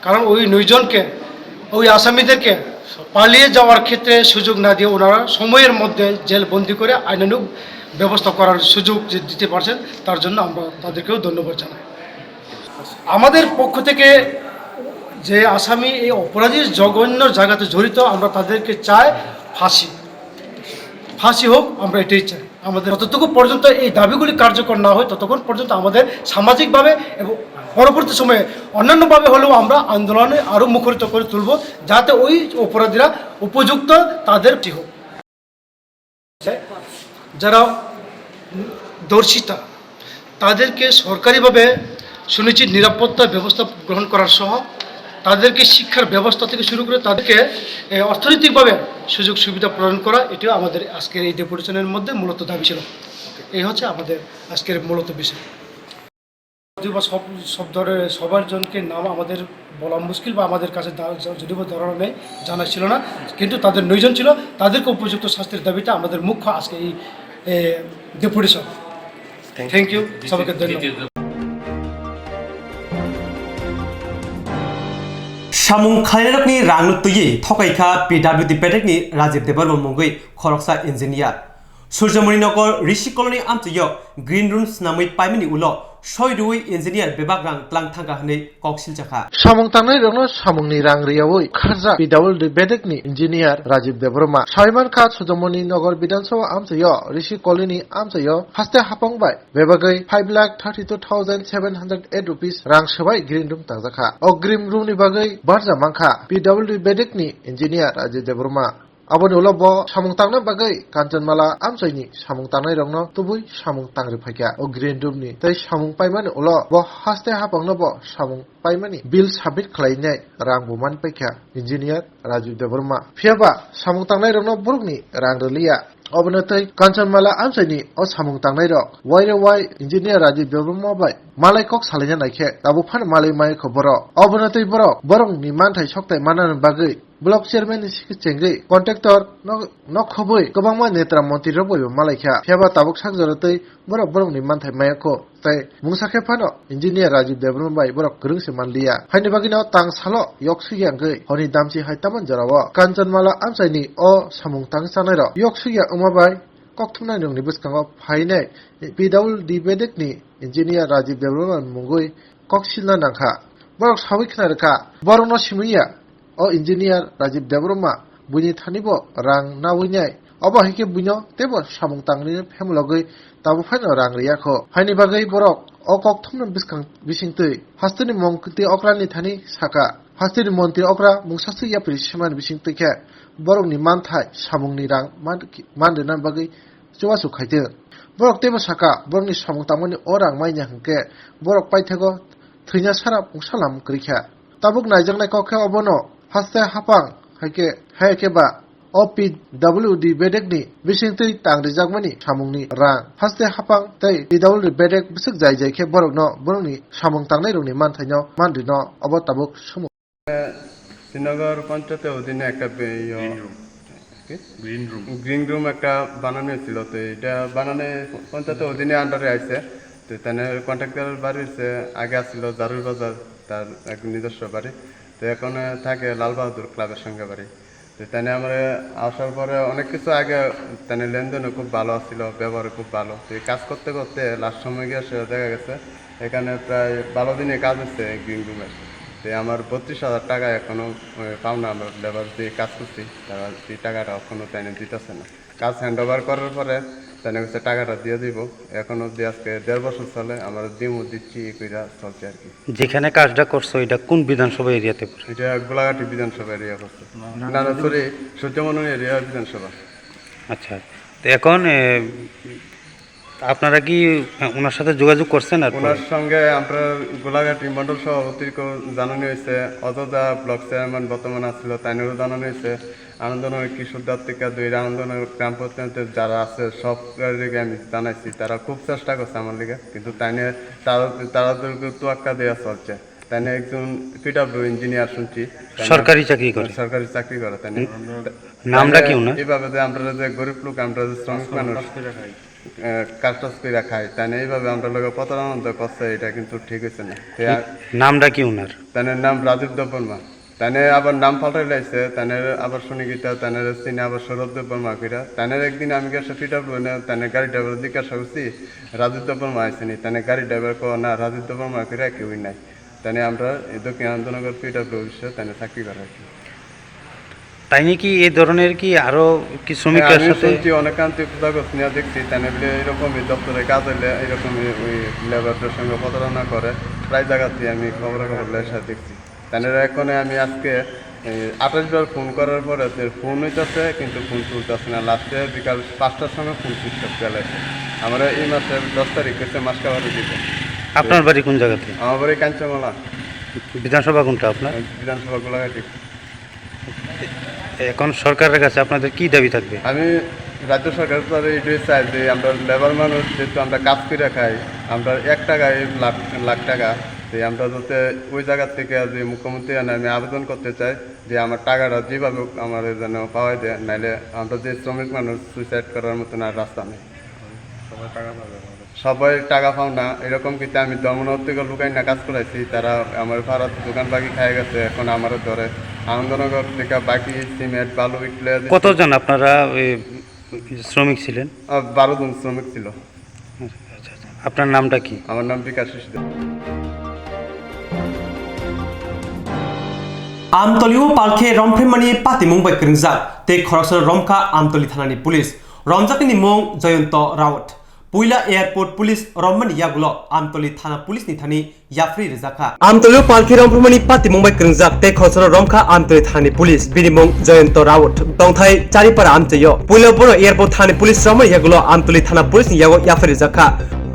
কারণ ওই নয়জনকে, ওই আসামিদেরকে পালিয়ে যাওয়ার ক্ষেত্রে সুযোগ না দিয়ে ওনারা সময়ের মধ্যে জেল বন্দি করে আইনানুগ ব্যবস্থা করার সুযোগ যে দিতে পারছেন, তার জন্য আমরা তাদেরকেও ধন্যবাদ জানাই। আমাদের পক্ষ থেকে যে আসামি এই অপরাধীর জঘন্য জায়গাতে জড়িত, আমরা তাদেরকে চাই ফাঁসি, ফাঁসি হোক, আমরা এটাই চাই। আমাদের যতটুকু পর্যন্ত এই দাবিগুলি কার্যকর না হয়, ততক্ষণ পর্যন্ত আমাদের সামাজিকভাবে এবং পরবর্তী সময়ে অন্যান্যভাবে হলেও আমরা আন্দোলনে আরও মুখরিত করে তুলব, যাতে ওই অপরাধীরা উপযুক্ত তাদের কি হোক। যারা ধর্ষিতা, তাদেরকে সরকারিভাবে সুনিশ্চিত নিরাপত্তা ব্যবস্থা গ্রহণ করার সহ তাদেরকে শিক্ষার ব্যবস্থা থেকে শুরু করে তাদেরকে, এ, অর্থনৈতিকভাবে সুযোগ সুবিধা প্রদান করা, এটিও আমাদের আজকের এই ডেপুটেশনের মধ্যে মূলত দাবি ছিল। এই হচ্ছে আমাদের আজকের মূলত বিষয়। যদিও বা সব, সব ধরনের সবার জনকে নাম আমাদের বলা মুশকিল বা আমাদের কাছে দা-, য-, যদিও বা ধরানো নেই, জানা ছিল না, কিন্তু তাদের নয়জন ছিল, তাদেরকে উপযুক্ত শাস্তির দাবিতে আমাদের মুখ্য আজকে এই, এ, deputation. Thank you। Thank you, সবাইকে ধন্যবাদ। Samung khlainarokni rangno twiwi thokaikha P W D bedekni Rajiv Debbarma mungwi khoroksa engineer. Surjamoni Nagar Rishi Colony amchaio green room swnamwi paimani ulo soi rwui engineer bebak rang tlang thangkha hwnwi kok silchakha. Samung tangnai rokno samungni rang riyaui kharjak P W D bedekni engineer Rajiv Debbarma. Saiman kha Surjamoni Nagar Bidhan Sabha amchaio Rishi Colony amchaio haste hapang bai bebagwi five lakh thirty two thousand seven hundred eight rupees rang swbai green room tangjakha. O green room ni bagwi barja mankha P W D bedekni engineer Rajiv Debbarma. Aboni ulo bo samung tangna bagwi Kanchanmala amchaini samung tangnai rokno tubui samung tangri phaikha o green room ni. Tei samung paimani ulo bo haste hapangno bo samung paimani bill submit khlainai rang bo man paikha engineer Rajiv Debbarma. Phiyaba samung tangnai rokno borokni rang rwliya. Obono tei Kanchanmala amchaini o samung tangnai rok waire wai engineer Rajiv Debbarma bai malai kok salaina naikhe tabuk phano malai maikho borok. Obono twi borok borokni manthai sokthai mannani bagwi block chairman ni sikhe chengwi contractor no, nok khobwi kwbangma netra montri rok bai bo malaikha. Phiyaba tabuk sak jora twi borok borokni manthai mayakho. Tai mungsa khe phano engineer Rajiv Debbarma bai borok kwrwng se manliya. Haini bagwino tang salo yok sugya wngwi horni damchi hai tamani jorao Kanchanmala amchaini o samung tang chanai rok yok sugya wngma bai kokthumnai rokni bwskango phainai P W D bedekni engineer Rajiv Debbarma mungwi kok silna nangkha. Borok sawi khna rwkha, borokno simiya. O engineer Rajiv Debbarma buini thani bo rang nawi nai. Obo hai khe buino teibo samung tangni phemlogwi tabuk phaino rang riyakho. Haini bagwi borok o kokthumno bwskang bisingtwi hasteni montri okrani thani saka. Hasteni montri okra mungsaswk yapri semani bisingtwi khe borokni manthai samungni rang man, man rwna bagwi chubachu khaitwng. Borok teibo saka, borokni samung tangmani o rang manya hwnkhe borok paithakgo thwina sara mungsa lam kwrwi kha. Tabuk naijaknai kok khe obono haste hapang hai khe, hai khe ba o P W D bedekni bisingtwi tang rijakmani samungni rang. Haste hapang tei P W D bedek bwswk jai jai khe borokno borokni samung tangnairokni manthaino man rino obo tabuk sumung. Srinagar পঞ্চায়েতের অধীনে একটা বে-, ইয়ে, Green room. কি? Green room. Green room একটা বানানো হয়েছিল, তো এটা বানানো পঞ্চায়েতের অধীনে আন্ডারে আইছে। তো তাহলে কন্ট্রাক্টর বাড়ি হচ্ছে আগে আসছিল জারুর বাজার, তার এক নিজস্ব বাড়ি। তো এখন, আহ, থাকে লাল বাহাদুর ক্লাবের সঙ্গে বাড়ি। তো তাহলে আমরা আসার পরে অনেক কিছু আগে তাহলে লেনদেনও খুব ভালো আছিল, ব্যবহারও খুব ভালো। তো এই কাজ করতে করতে লাস্ট সময় গিয়ে সে দেখা গেছে এখানে প্রায় বারো দিনে কাজ হচ্ছে এই গ্রিন রুমের। তো আমার বত্রিশ হাজার টাকা এখনো, আহ, পাওনা, আমরা লেবার দিয়ে কাজ করছি, তারা সেই টাকাটা এখনো তাই দিতেছে না। কাজ হ্যান্ড ওভার করার পরে তাই হচ্ছে টাকাটা দিয়ে দিব। এখন অবধি আজকে দেড় বছর চলে, আমরা দিমু দিচ্ছি, এই কইরা চলছে আর কি। যেখানে কাজটা করছো, এটা কোন বিধানসভা এরিয়াতে পড়ে? এটা গোলাঘাটি বিধানসভা এরিয়া পড়ছে। না, না, না, সরি, সূর্যমোহন এরিয়া বিধানসভা। আচ্ছা, তো এখন, এ, আপনারা কি, এ, ওনার সাথে যোগাযোগ করছেন আর পরে? ওনার সঙ্গে আমরা গোলাঘাটি মণ্ডল সভাপতিকে জানানো হয়েছে, অযোধ্যা ব্লক চেয়ারম্যান বর্তমান আছিল, তাইনেরও জানানো হয়েছে। আনন্দনগর কিশোর দত্তিকা দুই আনন্দনগর গ্রাম পঞ্চায়েতের যারা আছে, সব লিগে আমি জানাইছি, তারা খুব চেষ্টা করছে আমার লিগে, কিন্তু তাইনে তারা, তারা তো তোয়াক্কা দেয়া চলছে। তাইনে একজন পিডাব্লিউ ইঞ্জিনিয়ার শুনছি, তাইনে সরকারি চাকরি করে? সরকারি চাকরি করে তাইনে। হুম। নামটা তাইনে কি ওনার? এইভাবে যে আমরা যে গরিব লোক, আমরা যে শ্রমিক মানুষ, আহ, কাজ টাজ করে খাই, তাইনে এইভাবে আমরা লোকে প্রতারণা করছে, এটা কিন্তু ঠিক হয়েছে না। তে আর নামটা কি ওনার? তাইনের নাম রাজীব দেববর্মা। তাইনে আবার নাম পাল্টাই লাইছে, তাইনের আবার শুনি গীতা, তাইনের চিনে আবার সৌরভ দেববর্মা কইরা। তাইনের একদিন আমি গেছে পিটার বইনে, তাইনের গাড়ি ড্রাইভার জিজ্ঞাসা করছি, "রাজীব দেববর্মা আইছে নি?" তাইনের গাড়ি ড্রাইভার কো, "না, রাজীব দেববর্মা কইরা কেউই নাই।" তাইনে আমরা এই দক্ষিণ আনন্দনগর পিটার অফিসে তাইনে চাকরি করে আর কি। তাই নাকি এই ধরনের কি আরো কি হ্যাঁ, শ্রমিকরা আমিও সাথে? শুনছি অনেক কান্তি কোথাও নিয়ে দেখছি, তাইনে বলে এরকমই দপ্তরে কাজ হইলে এরকমই ওই লেবারদের সঙ্গে প্রতারণা করে। প্রায় জায়গাতেই আমি খবরে খবর লেখা দেখছি। তাইনের এখন আমি আজকে, এই, আঠাশ বার ফোন করার পরে তো ফোন হইতাছে, কিন্তু ফোন তুলতাছে না। লাস্টে বিকাল পাঁচটার সময় ফোন সুইচ অফ গেলে। আমরা এই মাসের দশ তারিখ হচ্ছে মাস কাভারে দিবে। আপনার বাড়ি কোন জায়গাতে? আমার বাড়ি কাঞ্চনমালা। বিধানসভা কোনটা আপনার? বিধানসভা গোলাঘাটি। এখন সরকারের কাছে আপনাদের কি দাবি থাকবে? আমি রাজ্য সরকারের কাছে এটাই চাই যে আমরা লেবার মানুষ, যেহেতু আমরা কাজ করে খাই, আমরা এক টাকায় লাখ, লাখ টাকা, তো আমরা যাতে ওই জায়গা থেকে যে মুখ্যমন্ত্রী আনে, আমি আবেদন করতে চাই যে আমার টাকাটা যেভাবে হোক আমার যেন পাওয়া যায়, নাইলে আমরা যে শ্রমিক মানুষ সুইসাইড করার মতন আর রাস্তা নেই। সবাই টাকা পাবে আমাদের। সবাই টাকা পাও না, এরকম কিন্তু আমি দমনর থেকে লুকাই না কাজ করাইছি, তারা আমার ভাড়া দোকান বাকি খাই গেছে, এখন আমারও ধরে আনন্দনগর থেকে বাকি সিমেন্ট, বালু, ইটলে কতজন আপনারা ওই শ্রমিক ছিলেন? আহ, বারো জন শ্রমিক ছিল। আচ্ছা, আচ্ছা। আপনার নামটা কি? আমার নাম বিকাশ শিশুদেব। Amtolio palkhe romphemmani patimung bai kwrwngjak tei khoroksa romkha Amtoli thanani police. Romjaknini mung Joyonto Raut. Puila airport police rommani yagulo Amtoli thana police ni thani yapri rwjakha. Amtolio palkhe romphemmani patimung bai kwrwngjak tei khoroksa romkha Amtoli thanani police, bini mung Joyonto Raut, tongthai Charipara amchaio. Puila bono airport thanani police rommani yagulo Amtoli thana police ni yago yapri rwjakha.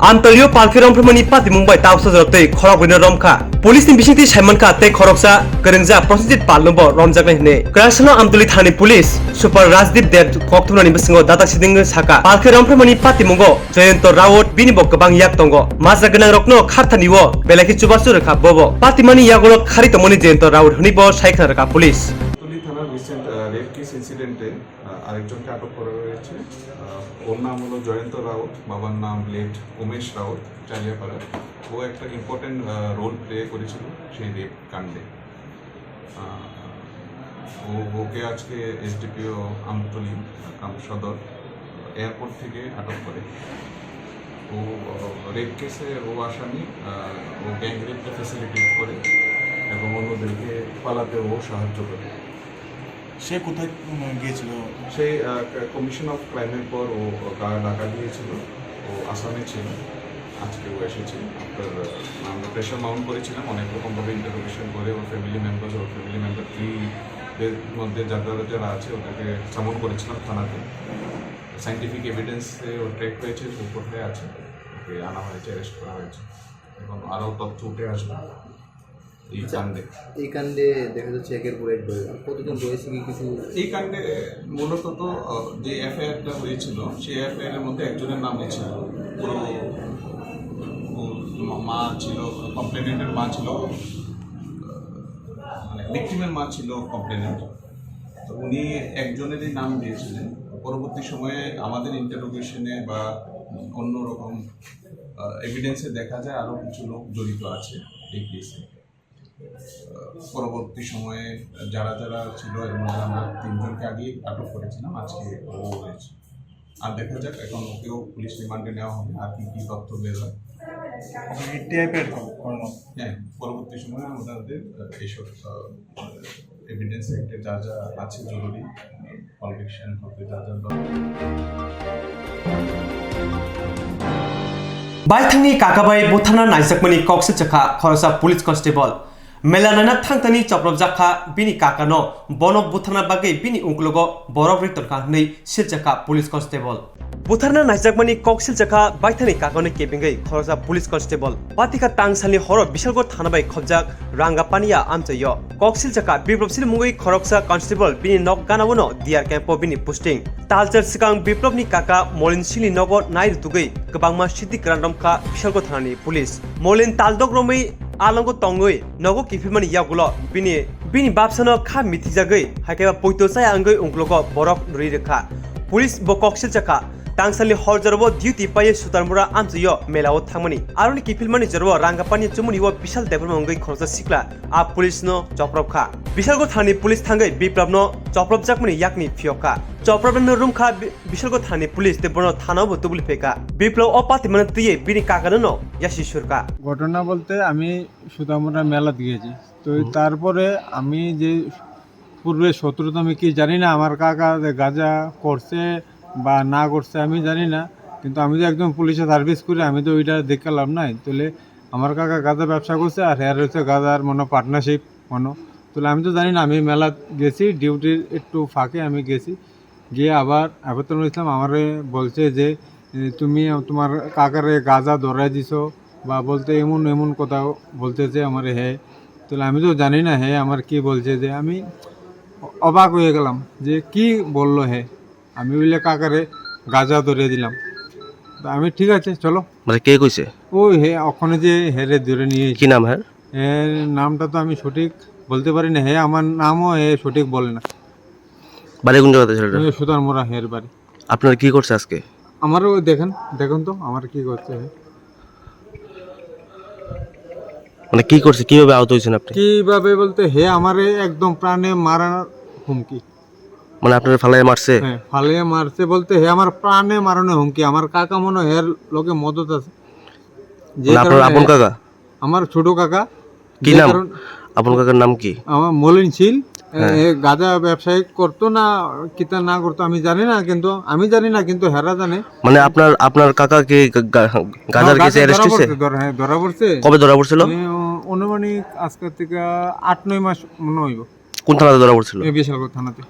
Amtolio palkhe romphemmani patimung bai tabuksa jora twi khorok rwino romkha. Police ni bisingtwi saimankha tei khoroksa kwrwngsa Prosenjit Pal no bo romjaknai hwnwi. Kwrwngsa no Amtuli thani police super Rajdeep Der kokthumnani bisingo dadak siding saka, Pal khe romphruimani patimungo Jayanta Raut, bini bo kwbang yak tongo. Majra gwnang rokno kharthani o belai khe chubachu rwkha bobo. Patimani yagulo khari tongmani Jayanta Raut hwnwi bo sai khna rwkha police. Tuli thana recent, uh, rape case incident-এ, uh, আরেকজনকে আটক করা হয়েছে। Uh, ওর নাম হলো জয়ন্ত রাউত, বাবার নাম লেট উমেশ রাউত, চালিয়াপাড়া। ও একটা ইম্পর্টেন্ট, uh, রোল প্লে করেছিল সেই রেপ কাণ্ডে। আহ, ও, ওকে আজকে এসডিপিও আমতলী, কাম সদর এয়ারপোর্ট থেকে আটক করে। ও, আহ, রেপ কেসে ও আসামি, আহ, ও গ্যাং রেপটা ফ্যাসিলিটেট করে এবং অন্যদেরকে পালাতে ও সাহায্য করে। সে কোথায়, উম, গিয়েছিল? সে, আহ, ক-, কমিশন অফ ক্রাইমের পর ও ঢা-, ঢাকা গিয়েছিল। ও আসামে ছিল, আজকে ও এসেছে। আপনার, আহ, আমরা প্রেশার মাউন্ট করেছিলাম, অনেক রকমভাবে ইন্টারোগেশন করে ওর ফ্যামিলি মেম্বার, ওর ফ্যামিলি মেম্বার থ্রিদের মধ্যে যারা যারা আছে ওদেরকে সামন করেছিলাম থানাতে। সায়েন্টিফিক এভিডেন্সে ও ট্র্যাক হয়েছে, ও কোথায় আছে, ওকে আনা হয়েছে, অ্যারেস্ট করা হয়েছে। এবং আরও তথ্য উঠে আসবে। এই আচ্ছা, কাণ্ডে। এই কাণ্ডে দেখা যাচ্ছে একের পর এক ঘটে। আর কতদিন রয়েছে কি কিছু? এই কাণ্ডে মূলত তো, আহ, যে এফআইআরটা হয়েছিল, সেই এফআইআর এর মধ্যে একজনের নাম ছিল। পুরো, ও মা, মা ছিল, কমপ্লেনেন্টের মা ছিল, আহ, মানে ভিকটিমের মা ছিল কমপ্লেনেন্ট। তো উনি একজনেরই নাম দিয়েছিলেন। পরবর্তী সময়ে আমাদের ইন্টারোগেশনে বা অন্যরকম, আহ, এভিডেন্সে দেখা যায় আরও কিছু লোক জড়িত আছে এই কেসে। পরবর্তী সময়ে যারা যারা ছিল, এর মধ্যে আমরা তিনজনকে আগে আটক করেছিলাম, আজকে ও রয়েছে। আর দেখা যাক, এখন ওকেও পুলিশ রিমান্ডে নেওয়া হবে, আর কি কি তথ্য বের হয়। টিআইপি এর কোনো? হ্যাঁ, পরবর্তী সময়ে আমাদের এইসব, আহ, এভিডেন্স একটা যা যা আছে জরুরি, কনভিকশন হতে যা যা দরকার। Baithangni kaka bai butharna naijakmani kok silchakha khoroksa police constable. Mela naina thangthani choprobjakha bini kakano, bono butharna bagwi bini uklogo borok rwi tongkha hwnwi silchakha police constable. Butharna naijakmani kok silchakha baithangni kakano kebengwi khoroksa police constable. Patikha tangsalni horo Bishalgarh thana bai khobjak Rangapania amchaio. Kok silchakha Biplop Sil mungwi khoroksa constable bini nok ganao no D R camp o bini posting. Talchar swkang Biplopni kaka Molin Silni nogo nai rwtugwi kwbangma siti kwran romkha Bishalgarh thanani police. Molin taldok romwi alongo tongwi nogo kiphilmani yagulo bini, bini babsano kha mithijagwi, hai khe ba poito chaya wngwi ungklogo borok rwi rwkha. Police bo kok silchakha. Tangsalni hor jorao duty paiwi Sutarmura amchaio mela o thangmani. Aroni kiphilmani jorao Rangapani chumuni o Bishal Debbarma wngwi khoroksa sikla a police no choprobkha. Bishalgarh thanani police thangwi Biplopno choprobjakmani yakni phiyokha. Choprobno romkha Bi-, Bishalgarh thanani police tei bono thanao bo tubuli phaikha. Biplop o patimano twiwi bini kakano no yasi surkha. ঘটনা বলতে আমি সুতামুরা মেলাত গিয়েছি, তো হুম। তারপরে আমি যে পূর্বে শত্রুতা আমি কি জানি না, আমার কাকা যে গাঁজা করছে বা না করছে আমি জানি না, কিন্তু আমি তো একজন পুলিশে সার্ভিস করি, আমি তো ওইটা দেখে লাভ নাই। তাহলে আমার কাকা গাঁজা ব্যবসা করছে আর হের হচ্ছে গাঁজার মনে পার্টনারশিপ মনে, তাহলে আমি তো জানি না। আমি মেলাত গেছি, ডিউটির একটু ফাঁকে আমি গেছি, গিয়ে আবার আবুতর ইসলাম আমারে বলছে যে, "এ, তুমি তোমার কাকারে গাঁজা ধরাই দিছো," বা বলতে এমন এমন কথা বলতেছে আমারে হে। তাহলে আমি তো জানি না হে আমার কি বলছে, যে আমি অবাক হয়ে গেলাম যে কি বলল হে। আমি বললে, "কাকারে গাঁজা ধরে দিলাম।" তো আমি, "ঠিক আছে, চলো।" মানে কে কইছে? ওই হে, ওখানে যে হেরে ধরে নিয়ে কি নাম হের? এর নামটা তো আমি সঠিক বলতে পারি না, হে আমার নামও হে সঠিক বলে না। বাড়ি কোন জায়গাতে ছেলেটা? ওই সুতারমুড়া হের বাড়ি। আপনার কি করছে আজকে? আমারও দেখেন, দেখেন তো আমার কি করছে হে। মানে কি করছে, কিভাবে আহত হয়েছেন আপনি? কিভাবে বলতে হে আমারে একদম প্রাণে মারার হুমকি। মানে আপনার ফালাইয়া মারছে? হ্যাঁ, ফালাইয়া মারছে বলতে হে আমার প্রাণে মারানোর হুমকি। আমার কাকা মনে হয় এর লগে মদত আছে। যে মানে আপনার কারণে আপন কাকা? আমার ছোট কাকা। কি যে নাম? কারণ আপনার কাকার নাম কি? আমার মলিন শীল। এ, হ্যাঁ। এ, গাঁজা ব্যবসায়ী করতো না, কিতা না করতো আমি জানি না, কিন্তু আমি জানি না, কিন্তু হেরা জানে। মানে আপনার, আপনার কাকা কি গা-, গা-, গাঁজার হ্যাঁ, কেসে গাঁজা অ্যারেস্ট ধরা হয়েছে? পড়ছে, ধরা, হ্যাঁ, ধরা পড়ছে। কবে ধরা পড়ছিল? এ, অ-, অনুমানিক আজকে থেকে আট নয় মাস মনে হইব। কোন থানাতে ধরা পড়ছিল? এ, বিশালগড় থানাতে।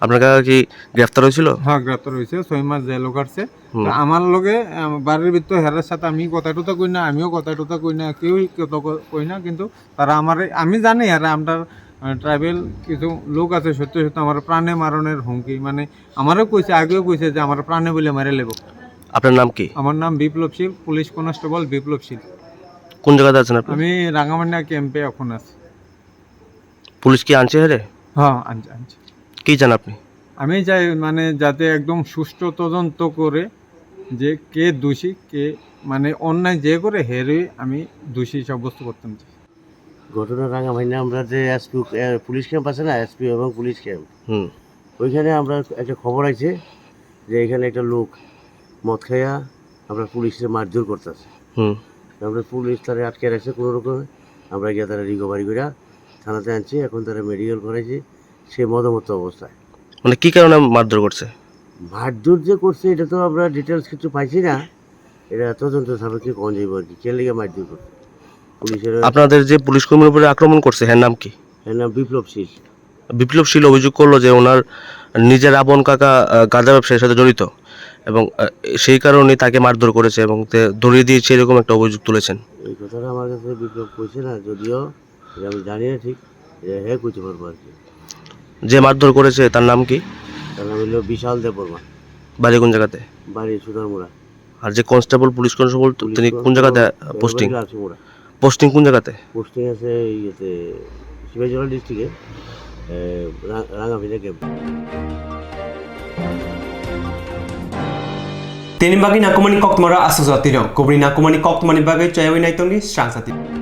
আপনার কাকা কি গ্রেফতার হয়েছিল? হ্যাঁ, গ্রেফতার হয়েছে, ছয় মাস জেলও কাটছে। হুম। তো আমার লগে, আম, বাড়ির ভিতরে হেরার সাথে আমি কথা টথা কই না, আমিও কথা টথা কই না, কেউই কথা ক-, কই না, কিন্তু তারা আমারে, আমি জানি এরা আমরা, আহ, ট্রাইবেল কিছু লোক আছে, সত্য সত্য আমার প্রাণে মারণের হুমকি, মানে আমারও কইছে, আগেও কইছে যে আমার প্রাণে বলে মেরে লেব। আপনার নাম কি? আমার নাম বিপ্লব শীল, পুলিশ কনস্টেবল বিপ্লব শীল। কোন জায়গাতে আছেন আপনি? আমি রাঙামান্না ক্যাম্পে এখন আছি। পুলিশ কি আনছে হেরে? হ্যাঁ, আনছে, আনছে। কি চান আপনি? আমি চাই মানে যাতে একদম সুষ্ঠু তদন্ত করে যে কে দোষী, কে মানে অন্যায় যে করে হেরে আমি দোষী সাব্যস্ত করতাম চাই। ঘটনা রাঙামান্না আমরা যে এসপি, এ, পুলিশ ক্যাম্প আছে না, এসপি এবং পুলিশ ক্যাম্প, হুম। ওইখানে আমরা একটা খবর আছে যে এখানে একটা লোক মদ খাইয়া আমরা পুলিশে মারধর করতেছে। হুম। আমরা পুলিশ তারা আটকে রাখছে কোনো রকমে, আমরা গিয়ে তারা রিকভারি করে থানাতে আনছি, এখন তারা মেডিকেল করাইছি, সে মদমত্ত অবস্থায়। মানে কি কারণে মারধর করছে? মারধর যে করছে এটা তো আমরা ডিটেলস কিছু পাইছি না, এটা তদন্ত সাপেক্ষে কম যাইব আর কি, কে লেগে মারধর করছে পুলিশের। আপনাদের যে পুলিশ কর্মীর উপরে আক্রমণ করছে, এর নাম কি? এর নাম বিপ্লব শীল। বিপ্লব শীল অভিযোগ করলো যে ওনার নিজের আপন কাকা, আহ, গাঁজা ব্যবসায়ীর সাথে জড়িত এবং, আহ, সেই কারণে তাকে মারধর করেছে এবং তে ধরিয়ে দিয়েছে, এরকম একটা অভিযোগ তুলেছেন। এই কথাটা আমার কাছে বিপ্লব কইছে না, যদিও এটা আমি জানি না ঠিক, এটা হে কইতে পারবো আর কি। যে মারধর করেছে তার নাম কি? তার নাম হলো বিশাল দেববর্মা। বাড়ি কোন জায়গাতে? বাড়ি সুতারমুড়া। আর যে কনস্টেবল, পুলিশ কনস্টেবল, তো পুলিশ তিনি কোন কনস্টেবল জায়গাতে, আহ, পোস্টিং? বাড়ি লালসিমুড়া। পোস্টিং কোন জায়গাতে? পোস্টিং আছে এই ইয়েতে, সিপাহীজলা ডিস্ট্রিক্টে, এ, রা-, রাঙাফিনা camp. Tini bagwi nangkukmani koktwmaro aswk jora tiro, kubuni nangkukmani koktwmani bagwi chayawui naitongdi srangsa tiro.